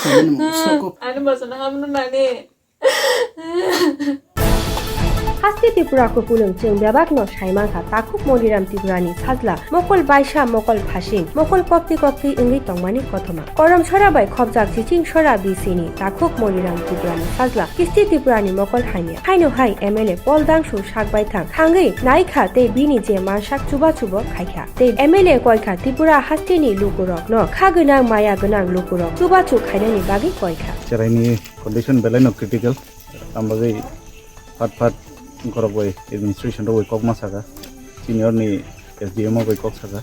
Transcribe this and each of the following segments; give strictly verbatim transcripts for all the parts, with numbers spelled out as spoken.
Ani bosona hamno nani. Haste Tripura kupulung chwng bebakno saimankha takhuk Moniram Tripurani sajla mokol baisa mokol phasing mokol kokti kokti wngwi tongmani kothoma. Korom sora bai khopjak chiching sora bisini takhuk Moniram Tripurani sajla kisti Tripurani mokol hamya. Haino hai M L A Pol Dangsu sak baithang thangwi naikha tei bini je mansak chubachubo khaikha. Tei M L A koikha Tripura hasteni lukurokno kha gwnang maya gwnang lukurok chubachu khainani bagwi koikha. Cheraini condition belai no critical, tamo bagwi phat phat borok bai administration rok bai kok ma saka, senior ni S D M o bai kok saka,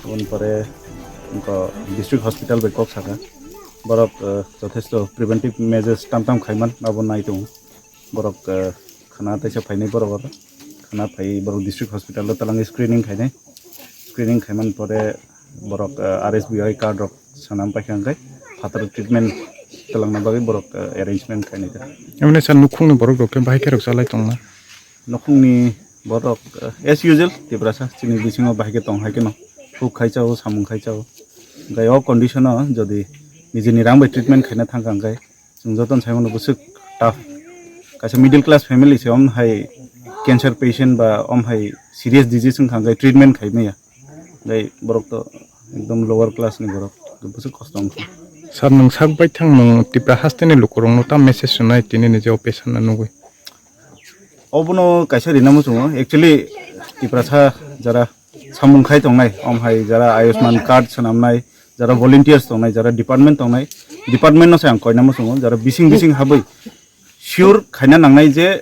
aboni pore wngkha district hospital bai kok saka, borok, eh, jothesto preventive measures tam tam khaiman abo nai tongo. Borok, eh, khana teisa phainai borok oro. Khana phai borok district hospital o twlangwi screening khainai. Screening khaiman pore borok, eh, R S B I card rok sanam paikha hwnkhe phatar treatment twlangna bagwi borok, eh, arrangement khainai da. Emne sa nukhungni borok rok khe bahai khe rok chalai tongna? Nukhungni borok, eh, as usual Tiprasa chini bisingo bahai khe tong hai kheno. Huk khai chao, samung khai chao. Hwnkhe o condition o jodi nijini rang bai treatment khaina thangkha hwnkhe chwng jotono sai mano bwswk tough. Kaisa middle class family se om hai cancer patient ba om hai serious disease wngkha hwnkhe treatment khai maya. Tei borok to ekdom lower class ni borok, bwswk kosto wngkha. Sir, nwng sak baithang nwng Tipra hasteni lukurokno ta message rwnai tini ni je operation no nugwi? Obono kaisa rina muchungo. Actually, Tiprasa jara samung khai tongnai, om hai jara Ayushman card swnamnai, jara volunteers tongnai, jara department tongnai, department no se ang koina muchungo, jara bising bising habwi sure khaina nangnai je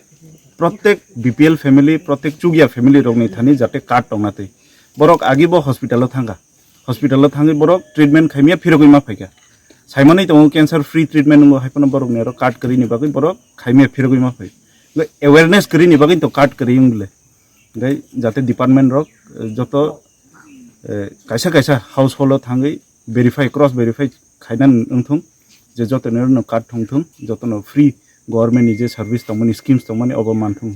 protek B P L family, protek chukya family rokni thani jate card tongna twi. Borok agi bo hospital o thangkha. Hospital o thangwi borok treatment khaimya phirogwi ma phaikha. Saimanwi tongo cancer free treatment wngo hai phano borokni oro card kwrwini bagwi borok khaimya phirogwi ma phai. Hwnkhe awareness kwrwini bagwi to card kwrwi wng bwle. Hwnkhe jate department rok, eh, joto, eh, kaisa kaisa household o thangwi verify, cross verify khaina wngthung, je jotono no card thungthung, jotono free government ni je service tongmani, schemes tongmani obo manthung.